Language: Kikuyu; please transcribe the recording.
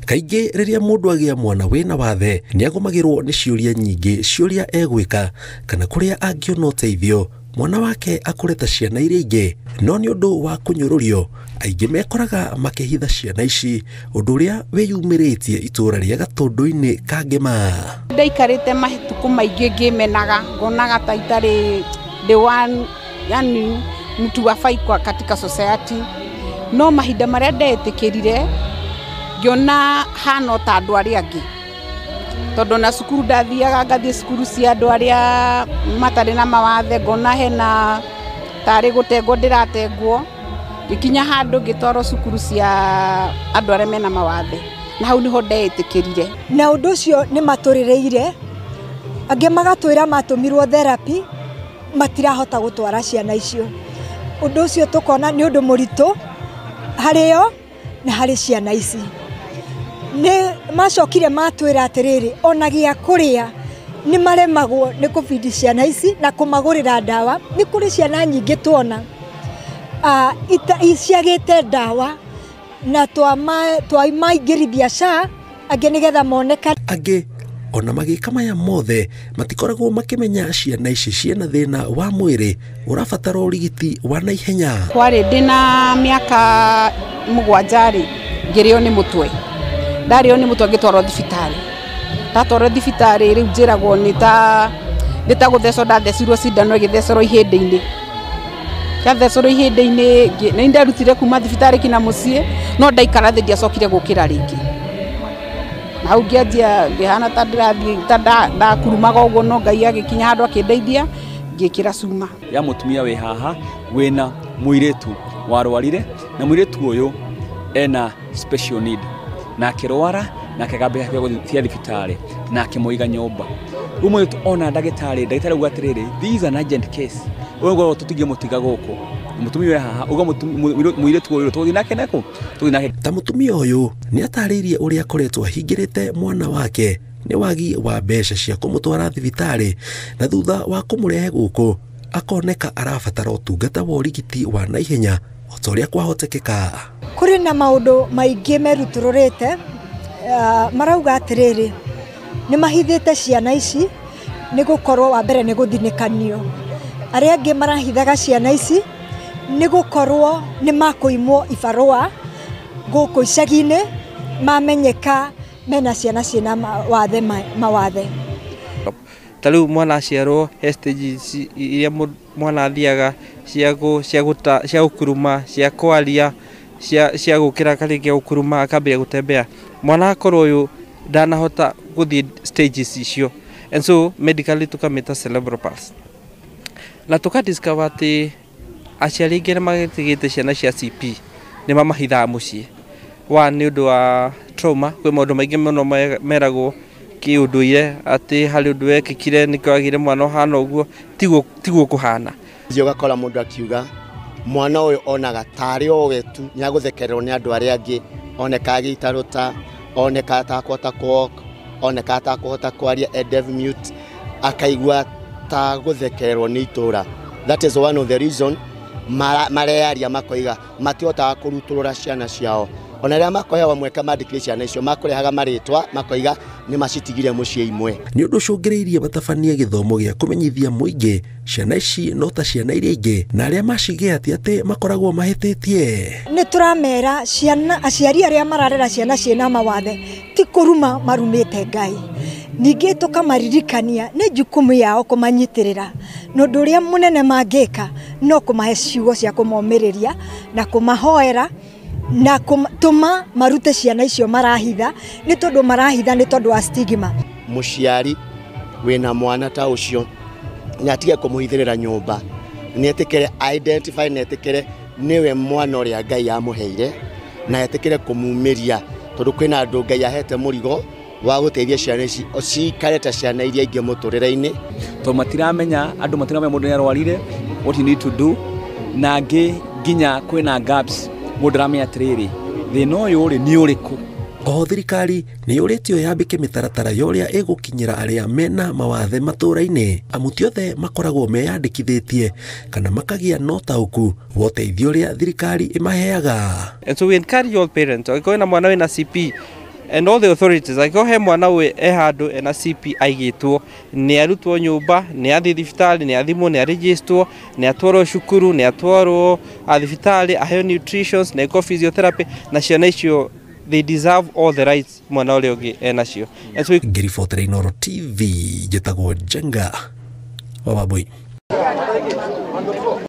Kaingĩ rĩrĩa mũndũ agĩa mwana wĩna wathe nĩagũmagĩrwo nĩ ciũria nyingĩ, ciũria egwĩka kana kũrĩa angĩona ũteithio mwana wake akũre ta ciana iria ingĩ. No nĩ ũndũ wa kũnyũrũrio, aingĩ mekoraga makĩhitha ciana ici, ũndũ ũrĩa wĩyumĩrĩtie itũũra rĩa Gatũndũ-inĩ ka Ngĩma. Ndaikarĩte matukũ maingĩ ngĩmenaga, ngonaga ta itarĩ the one, yani mtu wafai kwa katika society. No mahinda marĩa ndetĩkĩrire ngĩona hana ta andũ arĩa angĩ, tondũ na cukuru ndathiaga ngathiĩ cukuru cia andũ arĩa matarĩ na mawathe, ngona hena tarĩ gũtengwo ndĩratengwo. Ngĩkinya handũ ngĩtwarwo cukuru cia andũ arĩa mena mawathe, na hau nĩho ndetĩkĩrire. Na ũndũ ũcio nĩ matũrĩrĩire, angĩ magatwĩra matũmirwo therapy matirahota gũtwara ciana icio. Ũndũ ũcio tũkona nĩ ũndũ mũritũ harĩo na harĩ ciana ici. Nĩ macokire matwĩra atĩrĩrĩ, ona gĩa kũrĩa nĩ maremagwo nĩ kũbindi ciana ici na kũmagũrĩra ndawa. Nĩ kũrĩ ciana nyingĩ tuona ciagĩte ndawa na twamaingĩrithia SHA angĩ nĩgetha moneka. Angĩ ona magĩka maya mothe matikoragwo makĩmenya ciana ici ciĩna thĩna wa mwĩrĩ ũrabatara ũrigiti wa naihenya. Kwarĩ ndĩna mĩaka 7 rĩ, ngĩrĩo nĩ mũtwe. Ndarĩo nĩ mũtwe ngĩtwarwo thibitarĩ. Ndatwarwo thibitarĩ rĩu njĩragwo nĩ ta gũthecwo ndathecirwo cindano ĩgĩthecerwo ihĩndĩ-inĩ. Ndathecirwo ihĩndĩ-inĩ, nĩ ndarutire kuma thibitarĩ kinya mũciĩ, no ndaikara thĩ ndiacokire gũkĩra rĩngĩ. Na hau ngĩanjia ngĩhana ta ndĩrathiĩ ta ndakurumaga ũguo, no Ngai agĩkinya handũ akĩndeithia ngĩkĩra cuma. Ya mũtumia wĩ haha wĩna mũirĩtu warwarire, na mũirĩtu ũyũ ena special need, na akĩrwara na akĩaga mbeca cia gũthiĩ thibitarĩ na akĩmũiga nyũmba. Rĩu mũirĩtu ona ndagĩtarĩ, ndagĩtarĩ auga atĩrĩrĩ, this is an urgent case, ũyũ ngorwo tũtingĩmũtiga gũkũ. Mũtumia wĩ haha uga mũirĩtu ũyũ tũgũthiĩ nake nakũ? Tũgũthiĩ nake. Ta mũtumia ũyũ nĩ atarĩirie ũrĩa akoretwo ahingĩrĩte mwana wake nĩ wagi wa mbeca cia kũmũtwara thibitarĩ, na thutha wa kũmũrehe gũkũ akoneka arabatara ũtungata wa ũrigiti wa naihenya o ta ũrĩa kwahotekeka. Kũrĩ na maũndũ maingĩ merutũrũrĩte, marauga atĩrĩrĩ, nĩ mahithĩte ciana ici nĩ gũkorwo wa mbere nĩ gũthinĩkanio. Arĩa angĩ marahithaga ciana ici nĩ gũkorwo nĩ makũimwo ibarũa gũkũ icagi-inĩ, mamenyeka mena ciana ciĩna mawathe mawathe. Ta rĩu mwana aciarwo he stage iria mwana athiaga cia gũkuruma, cia kwaria, cia gũkĩra akarĩkia gũkuruma akambĩrĩria gũtembea. Mwana akorwo ũyũ ndanahota gũthiĩ stages icio, and so medically tũkamĩta cerebral palsy. Na tũka discover atĩ aciari aingĩ nĩ matigĩte ciana cia CP nĩ mamahithaga mũciĩ. One, nĩ ũndũ wa trauma, kwĩ maũndũ maingĩ mũno meragwo kĩũndũire atĩ harĩ ũndũ wekĩkire nĩkĩo agĩire mwana ũhana ũguo, tiguo kũhana. Thiĩ ũgakora mũndũ akiuga mwana ũyũ onaga tarĩ o we tu nĩ agũthekererwo nĩ andũ arĩa angĩ, oneka agĩitarũta, oneka atakũhota kũ-walk, oneka atakũhota kwaria e deaf mute, akaigua ta gũthekererwo nĩ itũũra. That is one of the reason marearia makoiga matihotaga kũrutũrũra ciana ciao. Ona rĩrĩa makohewa mweke mandĩkire ciana icio makũrehaga marĩtwa makoiga nĩ macitigire mũciĩ imwe. Nĩ ũndũ ũcũngĩrĩirie matabania gĩthomo gĩa kũmenyithia mũingĩ ciana ici no ta ciana iria ingĩ, na arĩa macigĩa ti atĩ makoragwo mahĩtĩtie. Nĩ tũramera ciana, aciari arĩa mararera ciana ciĩna mawathe ti kũruma marumĩte Ngai. Ningĩ tũkamaririkania nĩ jukumu yao kũmanyitĩrĩra, na ũndũ ũrĩa mũnene mangĩka no kũmahe ciugo cia kũmomĩrĩria na kũmahoera na kũmatũma marute ciana icio marahitha, nĩ tondũ marahitha nĩ tondũ wa stigma. Mũciari wĩna mwana ta ũcio nĩ atige kũmũhithĩrĩra nyũmba, nĩ etĩkĩre identify, nĩ etĩkĩre nĩwe mwana ũrĩa Ngai amũheire, na etĩkĩre kũmumĩria, tondũ kwĩna andũ Ngai ahete mũrigo wa gũteithia ciana ici cikare ta ciana iria ingĩ mũtũrĩre-inĩ. Tondũ matiramenya, andũ matiramenya mũndũ nĩ arwarire, what you need to do, na angĩ nginya kwĩna gaps mũndũ aramenya atĩrĩrĩ thĩna ũyũ rĩ nĩ ũrĩkũ. Oho thirikari nĩ yũrĩtio yambĩke mĩtaratara ya ũrĩa ĩgũkinyĩra arĩa mena mawathe matũũra-inĩ, amu ti othe makoragwo meyandĩkithĩtie kana makagĩa na ũtaũku wa ũteithio ũrĩa thirikari ĩmaheaga. And so we encourage all parents, angĩkorwo wĩna mwana wĩna CP, And all the authorities, angĩkorwo he mwana wĩ e handũ ena CP aigĩtwo, nĩ arutwo nyũmba, nĩ athiĩ thibitarĩ, nĩ athimwo, nĩ arejistwo, nĩ atwarwo cukuru, nĩ atwarwo thibitarĩ, aheo nutritions, na ĩkwo physiotherapy, na ciana icio they deserve all the rights mwana ũrĩa ũngĩ enacio. And so Ngĩribotera Inooro TV, njĩtagwo Njenga wa Wambui.